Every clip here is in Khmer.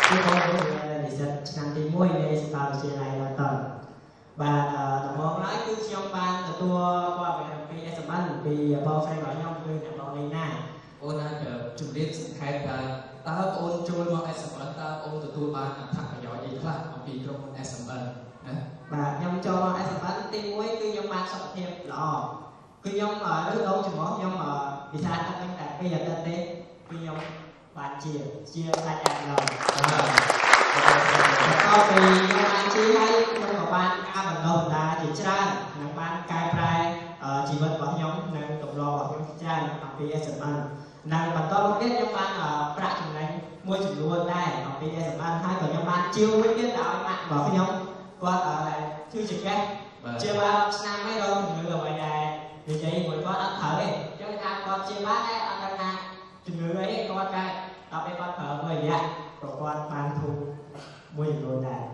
គឺបងជានិស្សិតឆ្នាំទី1នៃសាកលវិទ្យាល័យ Norton បាទដំបូងឡើយគឺខ្ញុំបានទទួលព័ត៌មានអំពី SMN ពីបងស្រីរបស់ខ្ញុំគឺអ្នកបងលីណា អូនអាចជម្រាបសង្ខេបថាតើអូនចូលមក SMN តើអូនទទួលបានអត្ថប្រយោជន៍អីខ្លះអំពីក្រុមហ៊ុន SMN ណា បាទខ្ញុំចូលមក SMN ទី1គឺខ្ញុំបានសុខភាពល្អគឺខ្ញុំឬដងច្រមុះខ្ញុំពិសាទឹកវិញតែ2អាទិត្យទេគឺខ្ញុំបានជាសាច់អាប់ឡងបន្ទាប់ពីខ្ញុំបានជាហើយខ្ញុំក៏បានការបណ្ដុះបណ្ដាលជាច្រើននិងបានកែប្រែជីវិតរបស់ខ្ញុំនិងទម្លាប់របស់ខ្ញុំជាច្រើនអំពី SMN និងបន្តមកទៀតខ្ញុំបានប្រាក់ចំណេញមួយចំនួនដែរអំពី SMN ហើយក៏ខ្ញុំបានជាវមួយទៀតដល់ម៉ាក់របស់ខ្ញុំគាត់ដែលឈឺចង្កេះជាបានឆ្នាំហើយរងជំងឺអ្វីដែរនិយាយមួយគាត់អត់ត្រូវទេអញ្ចឹងថាគាត់ជាបានតែអត់ដឹងថាជំងឺអីគាត់តែដល់ពេលគាត់ប្រើមួយរយៈក៏គាត់បានធូរមួយចំនួនដែរអ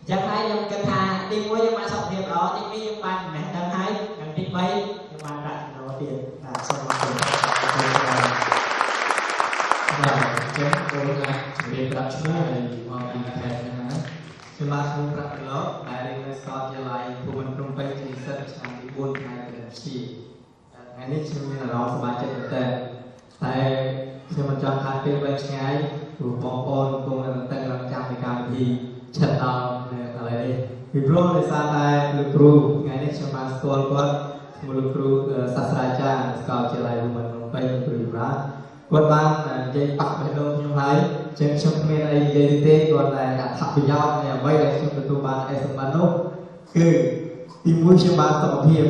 ញ្ចឹងហើយខ្ញុំគិតថាទី1ខ្ញុំបានសុខភាពល្អទី2ខ្ញុំបានចំណេះដឹងហើយនិងទី3ខ្ញុំបានប្រាក់ចំណូលទៀតបាទសូមអរគុណ បាទអញ្ចឹងអូនអាចជម្រាបប្រាប់ឈ្មោះហើយមកពីខេត្តណា ខ្ញុំបាទឈ្មោះប្រាក់កលោកដែលរៀននៅសាកលវិទ្យាល័យភូមិន្ទភ្នំពេញជានិស្សិតឆ្នាំទី4ផ្នែកគណិតវិទ្យាថ្ងៃនេះខ្ញុំមានអារម្មណ៍សប្បាយចិត្តមែនទែនតែខ្ញុំមិនចង់ខាតពេលវែងឆ្ងាយព្រោះបងប្អូនកំពុងតែតឹងរងចាំនៃកម្មវិធីឆិតដល់នៅឥឡូវនេះពីព្រោះដោយសារតែលោកគ្រូថ្ងៃនេះខ្ញុំបានស្គាល់គាត់ឈ្មោះលោកគ្រូសាស្ត្រាចារ្យសាកលវិទ្យាល័យភូមិន្ទភ្នំពេញលោកគ្រូចម្រើនគាត់បាននិយាយប៉ះបេះដូងខ្ញុំហើយចឹងខ្ញុំគ្មានអីនិយាយទេគាត់តែអត្ថប្រយោជន៍នៃអ្វីដែលខ្ញុំទទួលបាន SMN នោះគឺទី1ខ្ញុំបានសុខភាព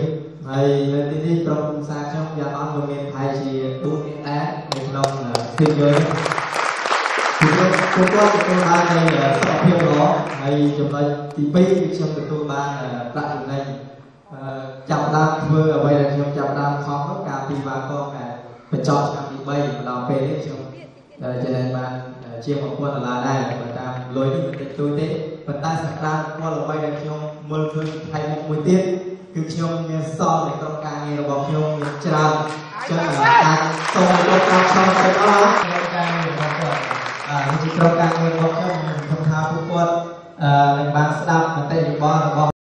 ហើយនៅទីនេះក្រុមគ្រួសារខ្ញុំយ៉ាងអន់ក៏មានប្រហែលជា4នាក់ដែរនៅក្នុង studio នេះពីព្រោះពួកគាត់ទទួលបាននៃសុខភាពល្អហើយចំណុចទី2គឺខ្ញុំទទួលបានប្រាក់ចំណេញចាប់ដើមធ្វើអ្វីដែលខ្ញុំចាប់ដើមខំនោះកាលពីវ៉ាកងបញ្ចប់ឆ្នាំទី3មកដល់ពេលនេះខ្ញុំចំណេញបានជាង1000ដុល្លារដែរបើតាមលុយនេះមិនតិចតួចទេប៉ុន្តែសក្តានុពលអ្វីដែលខ្ញុំមើលឃើញថ្ងៃមុខមួយទៀតគឺខ្ញុំមានសល់នៅក្នុងការងាររបស់ខ្ញុំមានច្រើនចឹងអាចសូមឲ្យលោកប្រាប់ខ្ញុំទៅដល់ក្រុមការងាររបស់គាត់នេះជាក្រុមការងាររបស់ខ្ញុំខ្ញុំថាពួកគាត់នឹងបានស្ដាប់មតិយោបល់របស់